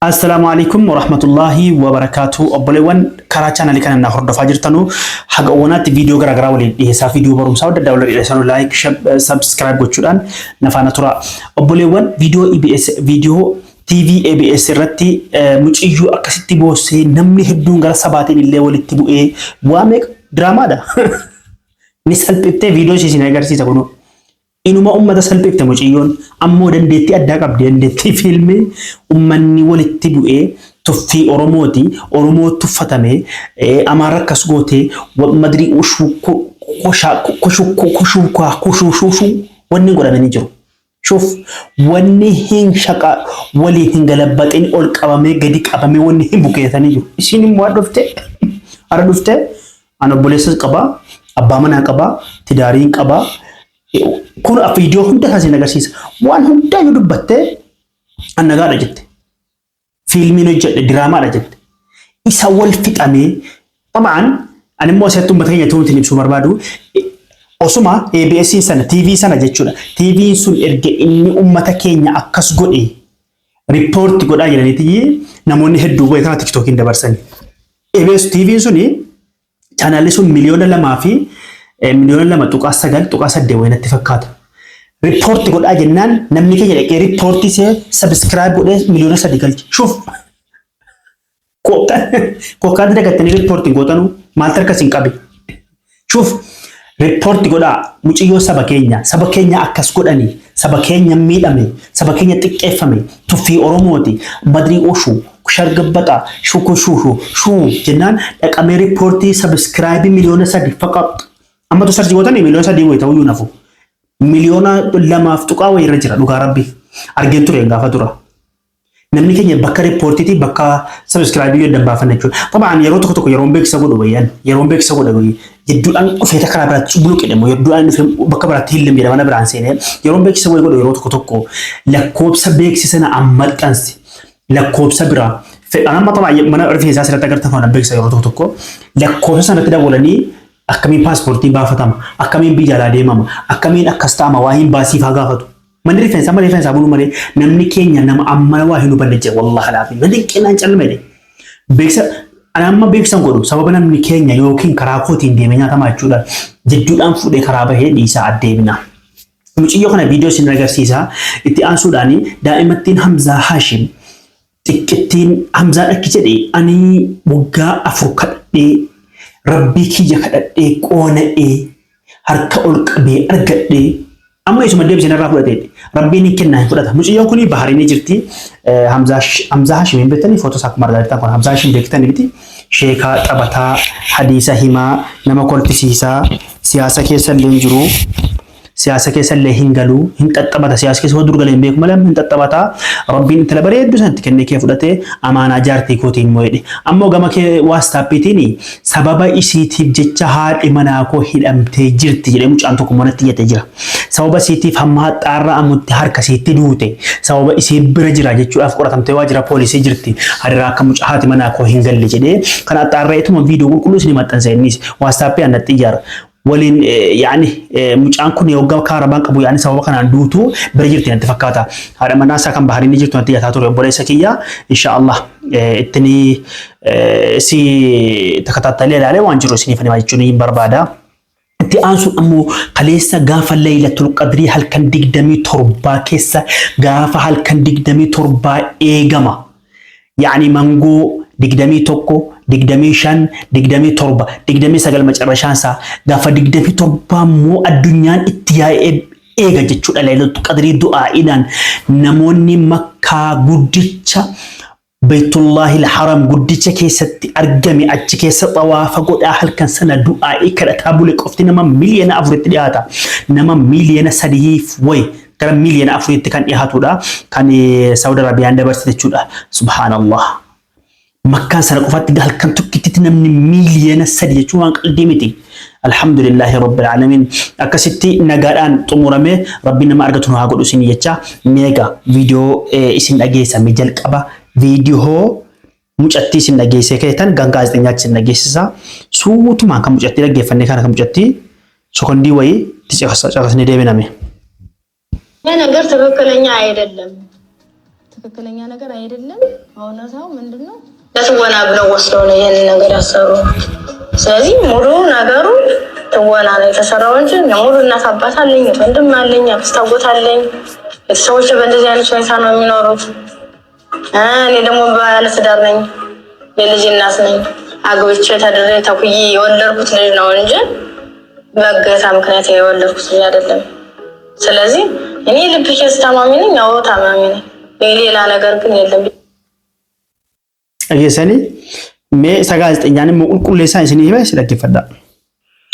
Assalaamu alaikum warahmatullaahi wabarakaatu. Obboleewwan karaa chaanalii kana na hordofaa jirtanu haga oonaatti viidiyoo garaagaraa waliin dhiyeessaa, viidiyoo barumsaa adda addaa waliin dhiyeessaa, like, subscribe gochuudhaan na faana tura. Obboleewwan, viidiyoo EBS, viidiyoo TV ABS irratti muciyyoo akkasitti boossee namni hedduun gara sabaatiin illee walitti bu'ee waa meeqa diraamaadha. Ni salphiftee viidiyoo ishee isin agarsiisa kunoo. Inuma ummata salphifte muciyyoon, ammoo dandeettii addaa qabdi, dandeettii fiilmii. Ummanni walitti bu'ee tuffii Oromooti, Oromoo tuffatame, Amaara akkas gootee madirii kushuukaa kushuushuu wanni godhamanii jiru. Shuuf, wanni hin shaqa waliin hin galabbaxin ol qabamee gadi qabamee wanni hin bukeessanii jiru. Isiin immoo dhuftee har'a dhuftee an obboleessas qabaa, abbaa manaa qabaa, tidaariin qabaa. Kun viidiyoo hunda isaa isin agarsiisa. Waan hundaa yoo dubbattee an nagaadha jette. Fiilmiin hojjedhe, diraamaadha jette. Isa wal fixamee xaba'an ani immoo asirratti uummata keenya tuutiin ibsuu barbaadu, osuma ABS sana, TV sana jechuudha. TV'n sun erga inni uummata keenya akkas godhe report godhaa jedhaniiti namoonni hedduu wayii kana TikTokiin dabarsani. ABS TV'n suni, chaanaalli sun 2,000,000 fi 2.9.8 wayii natti fakkaata. Report godhaa jennaan namni keenya dhaqee report see subscribe godhee 3 miliyoona galche. Shuuf, kokkaatti dagattanii report gootanu maaltu harka isin qabe? Shuuf, report godhaa, muciyyoo saba keenya akkas godhani, saba keenya miidhame, saba keenya xiqqeeffame, tuffii Oromooti, badrii oshuu shargabbaxa shuku shushu shuu jennaan dhaqamee report subscribe 3 miliyoona faqat. Ammatu search gootanii 3 miliyoona wayi ta'uyyuu nafu. 2,000,000 tuqaa wayii irra jira, dhugaa rabbi. Argeen ture gaafa dura. Namni keenya bakka reportiitii bakka subscribe yoo addan jechuudha. Xabaan yeroo tokko tokko yeroon beeksisa godhu wayyaan yeroon beeksisa godhu wayii jidduudhaan dhufee karaa biraatti cubuluqe immoo jidduudhaan dhufee bakka biraatti hin jedha mana biraan seenee yeroon beeksisa wayii godhu yeroo tokko tokko lakkoobsa beeksisa na ammaxxansi lakkoobsa biraa fedhan. Amma xabaa mana rifeensaa asirratti agartan kana beeksisa yeroo tokko tokko lakkoobsa sanatti dabalanii akkamiin paaspoortii baafatama, akkamiin biyya alaa deemama, akkamiin akkas ta'ama, waa hin baasiifaa gaafatu. Manni rifeensaa mana rifeensaa buluu malee namni keenya nama amma waa hin hubanne jira, wallahi laafi. Namni qinaan calme jedhe. Beeksisa ani amma beeksisan godhu sababa namni keenya yookiin karaa kootiin deemee nyaatamaa jechuudha. Jidduudhaan fuudhee karaa bahee dhiisaa addeemina. Muciyyoo kana viidiyoo isin agarsiisa. Itti aansuudhaan daa'imattiin Hamzaa Hashim xiqqittiin Hamzaan akki jedhe: ani waggaa 4 kadhadhee, rabbii kiyya kadhadhee, qoona'ee, harka ol qabee argadhee, amma isuma deebisee narraa fudhate. Rabbiin hin kennaa, hin fudhata. Mucayyoon kun Bahariin jirti. Hamzaa Hashim hin beektanii? Footoo isaa akkuma argaa jirtan kun Hamzaa Hashim beektanii miti? Sheekaa taphataa, hadiisa himaa, nama kolfisiisaa, siyaasa keessa illee hin jiru. Siyaasa keessa illee hin galu, hin xaxxabata. Siyaasa keessa dur galee hin beeku malee hin xaxxabata. Rabbiin intala bareedduu sanatti kennee kee fudhatee amaanaa jaartii kootiin immoo jedhe. Ammoo gama kee WhatsAppiitiin sababa isiitiif jecha haadhi manaa koo hidhamtee jirti jedhee mucaan tokko manatti iyyatee jira. Sababa isiitiif hamma haxxaarraa amutti harka isiitti duute, sababa isii bira jira jechuudhaaf qoratamtee waajjira poolisii jirti. Hariraa akka mucaa haati manaa koo hin galle jedhee kan haxxaarraa ituma viidiyoo qulqulluu isin maxxansa, innis WhatsAppii annatti iyyaara. Waliin yaani mucaan kun waggaa kaarabaan qabu yaani sababa kanaan duutu bira jirti natti fakkaata. Haadha manaa isaa kan Bahariin jirtu natti iyyataa ture obboleessa kiyya. Insha Allah ittini si takataattalee ilaalee waan jiru isiniif himaa jechuun hin barbaada. Itti aansuun ammoo kaleessa gaafa Laylatul Qadrii halkan 27 keessa, gaafa halkan 27 eegama. Yaani mangoo 21, 25, 27, 29 macarrashaan isaa gaafa 27 immoo addunyaan itti yaa'ee eega jechuudha. Laylatul Qadrii du'aa'iidhaan namoonni Makkaa guddicha, Beetullaahil Haram guddicha keessatti argame, achi keessa xawaafa godhaa halkan sana du'aa'ii kadhataa bule qofti nama 4 miliyoona dhiyaata. Nama 3 miliyoona wayi gara 4 miliyoona kan dhiyaatudha. Kan Saawud Arabiyaan dabarsite jechuudha. Subhaanallah. Makkaan sana qofatti halkan tokkittitti namni 3 miliyoona jechuun waan qalbii miti. Alhamdulillahi Rabbil Alamin. Akkasitti nagaadhaan xumurame, Rabbi nama argatu nu haa godhu isin jecha. Meega viidiyoo isin dhageessame, jalqaba viidiyoo mucattii isin dhageessee keetan gan gaazexeenyaatti isin dhageessisa. Suutumaan kan mucattii dhaggeeffannee kana kan mucattii sekondii wayii itti caqasnee deebiname. ይህ ነገር ትክክለኛ አይደለም። ትክክለኛ ነገር አይደለም። እውነታው ምንድን ነው? ለትወና ብለው ወስደው ነው ይህንን ነገር ያሰሩ። ስለዚህ ሙሉ ነገሩ ትወና ነው የተሰራው እንጂ ሙሉ እናት አባት አለኝ፣ ወንድም አለኝ፣ አክስት አጎት አለኝ። ቤተሰቦች በእንደዚህ አይነት ሁኔታ ነው የሚኖሩት። እኔ ደግሞ ባለትዳር ነኝ፣ የልጅ እናት ነኝ። አግብቼ ተድሬ ተኩዬ የወለድኩት ልጅ ነው እንጂ በእገታ ምክንያት የወለድኩት ልጅ አይደለም። ስለዚህ እኔ ልብ case ታማሚ ነኝ። አዎ ታማሚ ነኝ። የሌላ ነገር ግን የለም። Dhageessanii mee isa gaazexenyaan immoo qulqulleessaa isinii hime si dhaggeeffadhaa.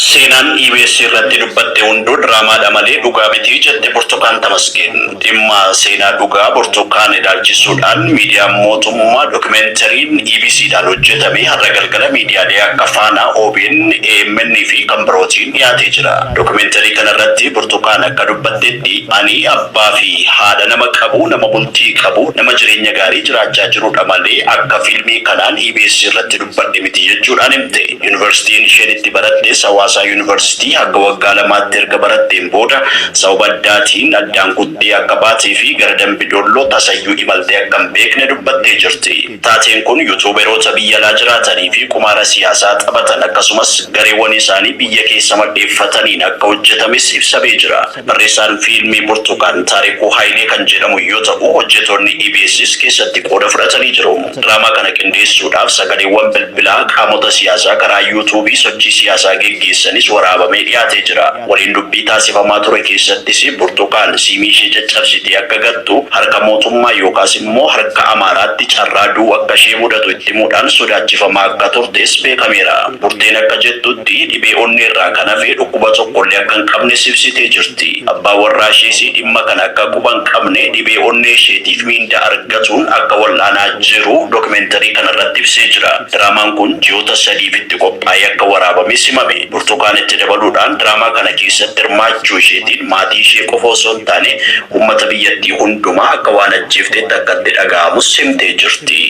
Seenaan EBS irratti dubbatte hunduu diraamaadha malee dhugaa miti jette Burtukaan Tamasgeen. Dhimma seenaa dhugaa Burtukaan ilaalchisuudhaan miidiyaan mootummaa dookimentariin EBCdhaan hojjetame har'a galgala miidiyaalee akka Faanaa, OBN, AMN fi kan birootiin dhiyaatee jira. Dookimentarii kanarratti Burtukaan akka dubbattetti ani abbaa fi haadha nama qabu, nama bultii qabu, nama jireenya gaarii jiraachaa jirudha malee akka fiilmii kanaan EBS irratti dubbadhe miti jechuudhaan himte. Yuunivarsiitiin isheen itti baratte Hawaasaa Yuunivarsiitii hanga waggaa 2tti erga baratteen booda sababa addaatiin addaan kuttee akka baatee fi gara Dambi Dolloo tasayyuu imaltee akka hin beekne dubbattee jirti. Taateen kun yuutuuberoota biyya alaa jiraatanii fi qumaara siyaasaa taphatan akkasumas gareewwan isaanii biyya keessa maddeeffataniin akka hojjetames ibsamee jira. Barreessaan fiilmii Burtukaan Taarikuu Hayilee kan jedhamu yoo ta'u hojjetoonni EBS keessatti qooda fudhatanii jiru. Diraamaa kana qindeessuudhaaf sagaleewwan bilbilaa qaamota siyaasaa karaa yuutuubii sochii siyaasaa geggeessanis waraabamee dhiyaatee jira. Waliin dubbii taasifamaa ture keessattis Burtukaan siimii ishee caccabsitee akka gattu harka mootummaa yookaas immoo harka Amaaraatti carraa du'uu akka ishee mudatu itti himuudhaan sodaachifamaa akka turtes beekameera. Burteen akka jettutti dhibee onnee irraa kan hafe dhukkuba tokkollee akka hin qabne ibsitee jirti. Abbaan warraa ishees dhimma kana akka quba hin qabne dhibee onnee isheetiif miinda argatuun akka wal'aanaa jiru dookimentarii kanarratti ibsee jira. Diraamaan kun ji'oota 3f itti qophaa'ee akka waraabames himame. Burtukaan itti dabaluudhaan diraamaa kana keessatti hirmaachuu isheetiin maatii ishee qofa osoo hin taane uummata biyyattii hundumaa akka waan ajjeefteetti akka itti dhaga'amus himtee jirti.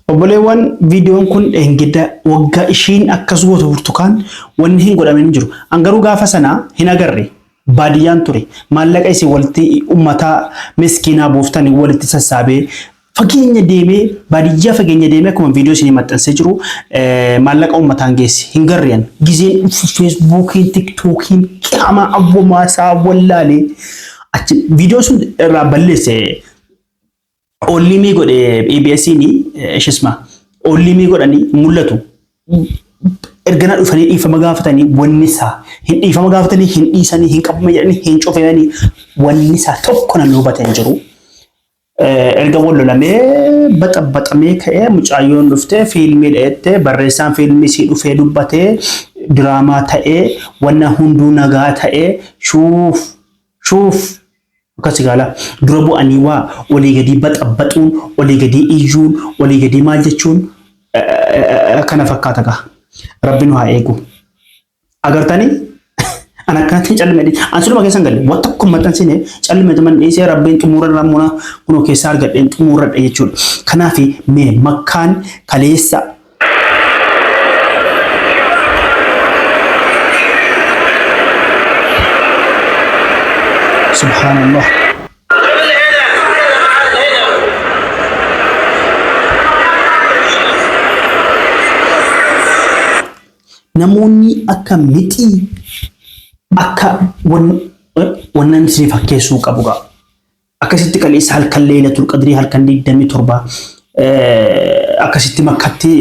Obboleewwan, viidiyoon kun dheengadda waggaa ishiin akkas gootu Burtukaan wanni hin godhamin hin jiru. An garuu gaafa sana hin agarre. Baadiyyaan ture. Maallaqa isin walitti uummataa miskiinaa buuftanii walitti sassaabee fageenya deemee, baadiyyaa fageenya deemee, akkuma viidiyoo isinii maxxansee jiru maallaqa uummataan geesse hin garreen. Gizeen dhufu Feesbuukiin, Tiktookiin qaama awwamaa isaa wallaalee achi viidiyoo sun irraa balleesse. Oollimii godhe EBS'n ishisma oollimii godhanii mul'atu. Ergana dhufanii dhiifama gaafatanii, wanni isaa hin dhiifama gaafatanii, hin dhiisanii, hin qabame jedhanii, hin cufamanii, wanni isaa tokko namni hubate hin jiru. Erga wal lolamee baxabbaxamee ka'ee mucaayyoon dhuftee fiilmii dheettee, barreessaan fiilmii sii dhufee dubbatee, diraamaa ta'ee, wanna hunduu nagaa ta'ee, shuuf shuuf akkas gaala dura bu'anii waa olii gadii baxabbaxuun, olii gadii iyyuun, olii gadii maal jechuun kana fakkaata gaa. Rabbi nu haa eegu. Agartanii, an akkanatti calme, an suluma keessan galle waan tokko maxxansine, calme man dhiisee, Rabbiin xumura irraa muna kunoo keessaa argadheen xumuradha jechuudha. Kanaaf mee Makkaan kaleessa subhaanallah. Namoonni akka mixii akka wannan isin fakkeessuu qabu gaa. Akkasitti kaleessa halkan Leelatul Qadrii halkan 27 akkasitti Makkatti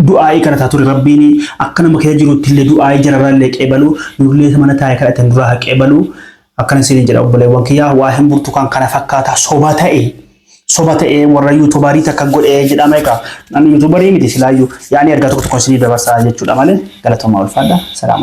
du'aa'ii kadhataa ture. Rabbiin akka nama keessa jirutti illee du'aa'ii jararraa illee qeebalu, nullee mana taa'ee kadhatan duraa haa qeebalu. Akkana isin jedha obboleewwan kiyyaa, waa'een Burtukaan kana fakkaata. Soba ta'e, soba ta'e, warra yuutuubarii takka godhee jedhama. Egaa namni yuutuubarii miti silaayyuu yaani ergaa tokko tokko isinii dabarsaa jechuudha malee. Galatoomaa, ulfaadha. Salaama.